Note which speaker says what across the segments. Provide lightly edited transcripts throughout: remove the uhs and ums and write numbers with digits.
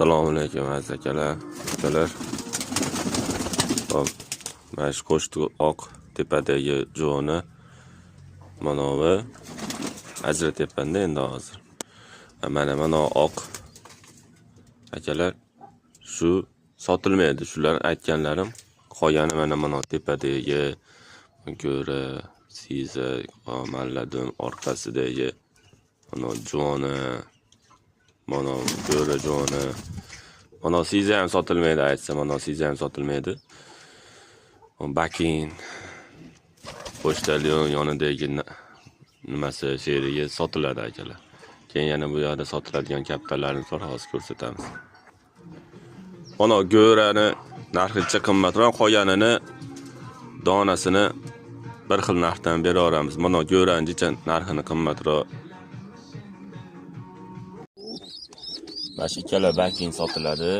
Speaker 1: Assalomu alaykum aziz akalar, ukalar. Hop, mana shu qo'shti oq tepadagi juvoni manovi ajratyapman-da endi hozir. Mana mana oq akalar, shu sotilmaydi. Shular aytganlarim. Qolgani mana mana tepadagi go'ra, siza, malladim orqasidagi mana juvoni, mana go'ra juvoni. Mana siza ham sotilmaydi aytsa, mana siza ham sotilmaydi. Bakin pochtalyon yonidagi nimasi sherigi sotiladi akalar. Keyin yana bu yoqda sotiladigan kaptarlarimiz bor, hozir ko'rsatamiz. Mana go'rani narxicha qimmatroq, qolganini donasini bir xil narxdan beraveramiz. Mana go'rani jicha narxini qimmatroq. Mana shu ikkala bakin sotiladi.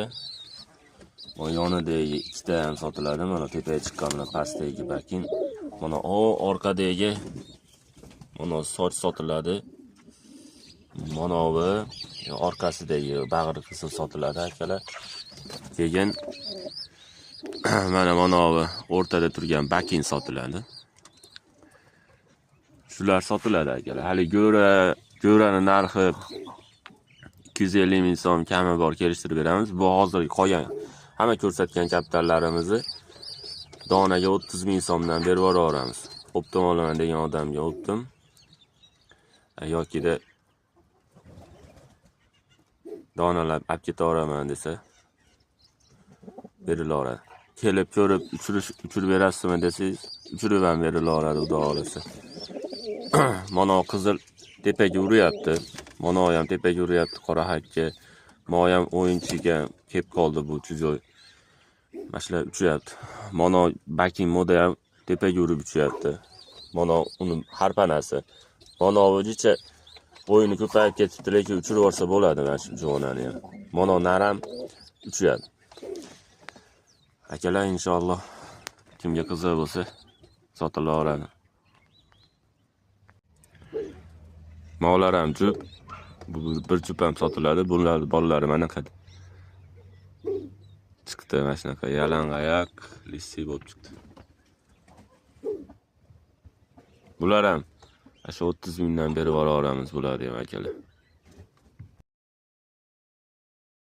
Speaker 1: Mana yonidagi ikkita ham sotiladi. Mana tepaga chiqqan bilan pastdagi bakin. Mana o orqadagi mana soch sotiladi. Manovi orqasidagi bag'ri qism sotiladi akalar. Keyin mana manovi o'rtada turgan bakin sotiladi. Shular sotiladi akalar. Hali go'rani narxi 250 ming so'm kami bor, kelishtirib beramiz. Bu hozirgi qolgan hamma ko'rsatgan kaptarlarimizni donaga 30 ming so'mdan berib yuboramiz. Optim olaman degan odamga optim yokida donalab olib ketaveraman desa berilaveradi. Kelib ko'rib uchirib berasizmi desangiz, uchirib ham berilaveradi, xudo xohlasa. Mana qizil tepaga uryapti. Mana ham tepaga uryapti qora hakka. Mo ham o'yinchiga kelib qoldi bu chujoy. Mana shular uchyapti. Mana baking moda ham tepaga urib uchyapti. Mana uni harpanasi. Mana jicha o'yini ko'payib ketibdi, lekin uchirib yuborsa bo'ladi mana shu juvonani ham. Mana naram uchyapti. Akalar, inshaalloh kimga qiziq bo'lsa sotilaveradi. Mollar ham jup. Bu bir jup ham sotiladi. Bular bolalari mana qad chiqdi, mana shunaqa yalangoyoq lissi bo'lib chiqdi. Bular ham shu 30 mingdan berib yuboramiz bularni ham akalar.